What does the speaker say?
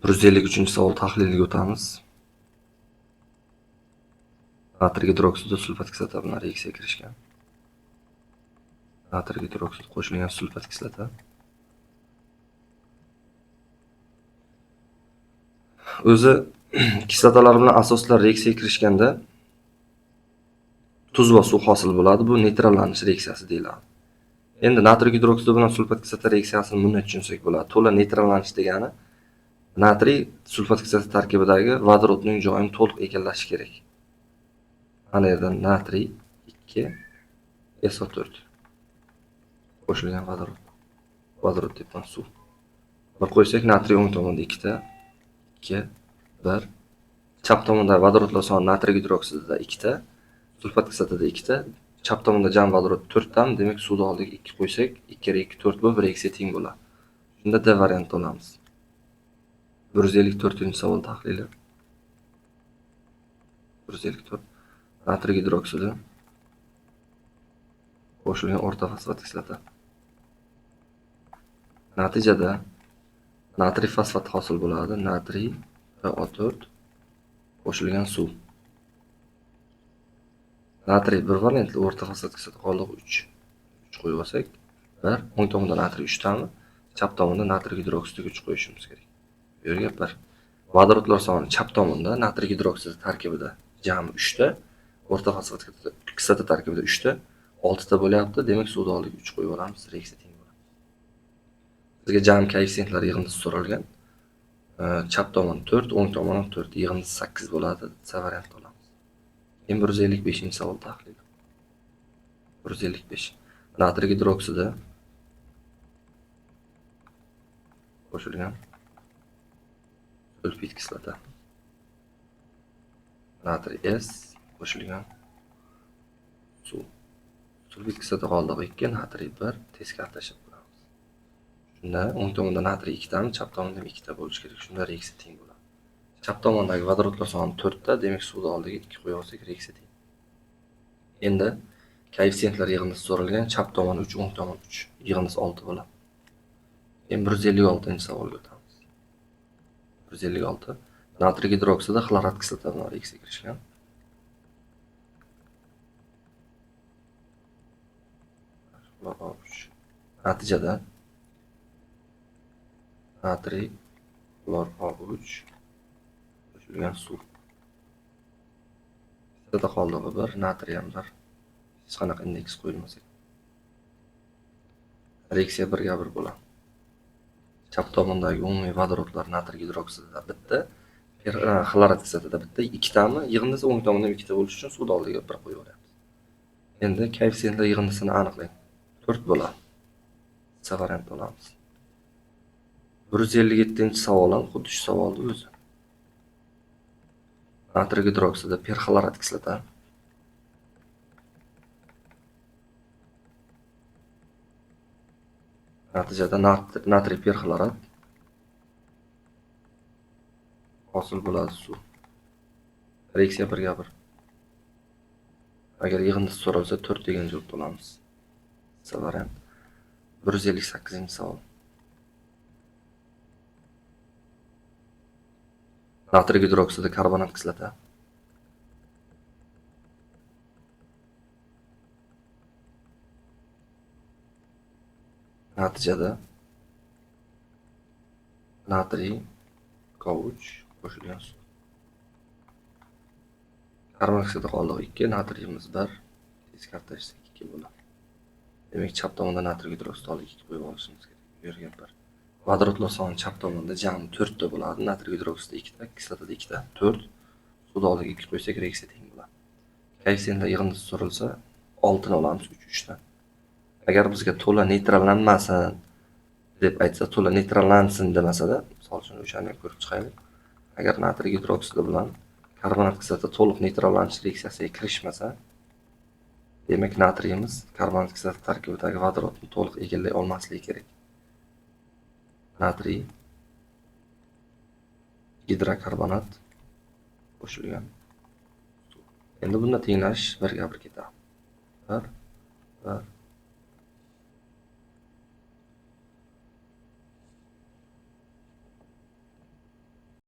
153-savol tahliliga o'tamiz. Natriy gidroksidi sulfat kislota bilan reaksiyaga kirishgan. Natriy gidroksid qo'shilgan sulfat kislota. O'zi kislotalar bilan asoslar reaksiyaga kirishganda tuz va suv hosil bo'ladi. Bu neytrallanish reaksiyasi deyiladi. Endi natriy gidroksidi bilan sulfat kislota reaksiyasini bunday tushunsak bo'ladi. To'la neytrallanish degani natriy sulfat kislota tarkibidagi vodorodning joyini to'liq egallashi kerak. Mana yerda natriy 2 SO4 qo'shilgan vodorod. Vodorod deb suv. Bir qo'ysak natriy o'ng tomonda 2 ta, 2, 1. Chap tomonda vodorodlar soni natriy gidroksidida 2 ta, sulfat kislotada 2 ta, chap tomonda jam vodorod 4 tami, demak suvni oldiga 2 qo'ysak, 2 kere 2 4 bo'lib reaksiya teng bo'ladi. Shunda D variantini olamiz. 154-savol tahlili. 154 natriy gidroksidi qo'shilgan o'rta fosfat kislota. Natijada natriy fosfat hosil bo'ladi. Natriy PO4 qo'shilgan suv. Natriy bir valentli o'rta fosfat kislota qoldig'i 3. 3 qo'yib olsak, 1. O'ng tomonda natriy 3 tami, chap tomonda natriy gidroksidiga 3 qo'yishimiz kerak. Bu yerga 1. Vodorodlar soni chap tomonda natriy gidroksidi tarkibida jami 3 ta, o'rta fosfat kislota tarkibida 3 ta, 6 ta bo'lyapti. Demak, suvni oldiga 3 qo'yib olamiz, reaksiya teng bo'ladi. Bizga jam koeffitsiyentlar yig'indisi so'ralgan. Chap tomon 4, o'ng tomon ham 4, yig'indisi 8 bo'ladi. C variantini olamiz. Endi 155-savol tahlili. 155. Natriy gidroksidi qo'shilgan sulfit kislota. Natriy S qo'shilgan suv. Sulfit kislota qoldig'i 2, natriy 1, teskari tashlab qo'yamiz. Shunda o'ng tomonda natriy 2 tami, chap tomonda ham 2 ta bo'lishi kerak. Shunda reaksiya teng bo'ladi. Chap tomondagi vodorodlar soni 4 ta, demak suvni oldiga 2 qo'yib olsak reaksiya teng. Endi koeffitsiyentlar yig'indisi so'ralgan, chap tomon 3, o'ng tomon 3, yig'indisi 6 bo'ladi. Endi 156-savolga o'tamiz. 156 natriy gidroksidi xlorat kislota bilan reaksiyaga kirishgan. Natijada natriy xlor O3 qo'shilgan suv. Kislota qoldig'i 1, natriy ham 1. Hech qanaqa indeks qo'yilmasa. Reaksiya 1ga 1 bo'ladi. Chap tomondagi umumiy vodorodlar natriy gidroksidida bitta, xlorat kislotada bitta, ikkitami, yig'indisi o'ng tomonda ham ikkita bo'lishi uchun suvni oldiga 1 qo'yib yuboramiz. Endi koeffitsiyentlar yig'indisini aniqlang. 4 bo'ladi. C variantini olamiz. 157-savol ham xuddi shu savolning o'zi. Natriy gidroksidi perxlorat kislota. Natijada natriy perxlorat hosil bo'ladi suv. Reaksiya 1ga 1. Agar yig'indisi so'ralsa 4 degan javobni olamiz. C variant. 158-savol. Natriy gidroksidi karbonat kislota. Natijada natriy K3 qo'shilgan suv. Karbonat kislota qoldig'i 2, natriyimiz 1, teskari tashlasak 2 bo'ladi. Demak, chap tomonda natriy gidroksidi oldiga 2 qo'yib olishimiz kerak. Bu yerga 1. Vodorodlar soni chap tomonda jami 4 ta bo'ladi. Natriy gidroksidi 2 ta, kislotada 2 ta, 4. Suvni oldiga 2 qo'ysak reaksiya teng bo'ladi. Koeffitsiyentlar yig'indisi so'ralsa 6 ni olamiz, 3 3 dan. Agar bizga to'la neytrallanmasin deb aytsa, to'la neytrallansin demasada, misol uchun o'shani ham ko'rib chiqaylik. Agar natriy gidroksidi bilan karbonat kislota to'liq neytrallanish reaksiyasiga kirishmasa, demak natriyimiz karbonat kislota tarkibidagi vodorodni to'liq egallay olmasligi kerak. Natriy gidrokarbonat qo'shilgan suv. Endi bunda tenglash 1ga 1 ketadi. 1 1